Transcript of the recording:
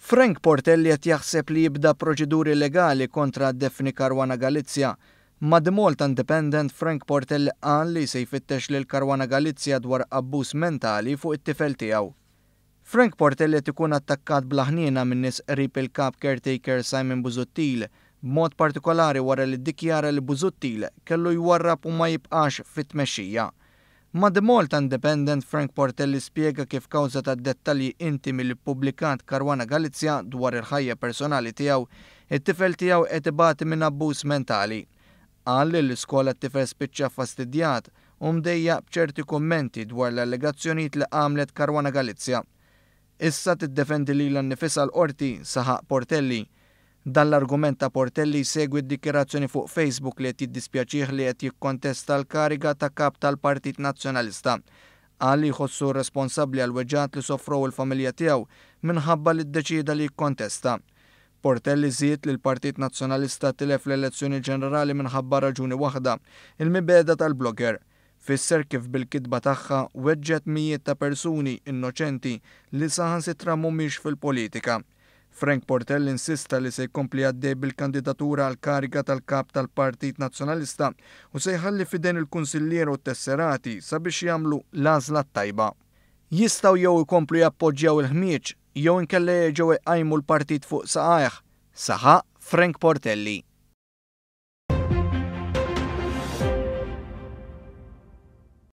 Frank Portelli qed jaħseb li jibda proċeduri legali kontra Daphne Caruana Galizia. Ma' The Malta Independent, Frank Portelli qal li se jfittex lil Caruana Galizia dwar abbuż mentali fuq it-tifel tiegħu. Frank Portelli qed ikun attakkat bla ħniena minn nies qrib il-kap caretaker Simon Busuttil, b'mod partikolari wara li ddikjara li Busuttil kellu jwarrab u ma jibqax fit-tmexxija. Ma' The Malta Independent, Frank Portelli spjega kif kawża tad-dettalji intimi li ppubblikat Caruana Galizia dwar il-ħajja personali tiegħu, it-tifel tiegħu qed ibati minn abbuż mentali. Qal li l-iskola t-tifel spiċċa ffastidjat u mdejjaq b'ċerti kummenti dwar l-allegazzjonijiet li għamlet Caruana Galizia. Issa tiddefendi lilha nnifisha l-Qorti, saħaq Portelli. Dan l-argument ta' Portelli jsegwi d-dikjarazzjoni fuq Facebook li qed jiddispjaċih li qed jikkontesta l-kariga ta' Kap tal-Partit Nazzjonalista. Qal li jħossu responsabbli għall-weġgħat li sofrow il-familja tiegħu minħabba li ddeċieda li jikkontesta. Portelli żied li l-Partit Nazzjonalista tilef l-elezzjoni ġenerali minħabba raġuni waħda, il-mibegħda tal-blogger. Fisser kif bil-kitba tagħha weġġgħet mijiet ta' persuni innoċenti li saħansitra mhumiex fil-politika. Frank Portelli insista li se jkompli għaddej bil-kandidatura għall-kariga tal-Kap tal-Partit Nazzjonalista u se jħalli f'idejn il-kunsilliera u t-tesserati sabiex jagħmlu l-għażla t-tajba. Jistgħu jew ikomplu jappoġġjaw il-ħmieġ jew inkella jerġgħu jqajmu l-partit fuq saqajh, saħaq Frank Portelli.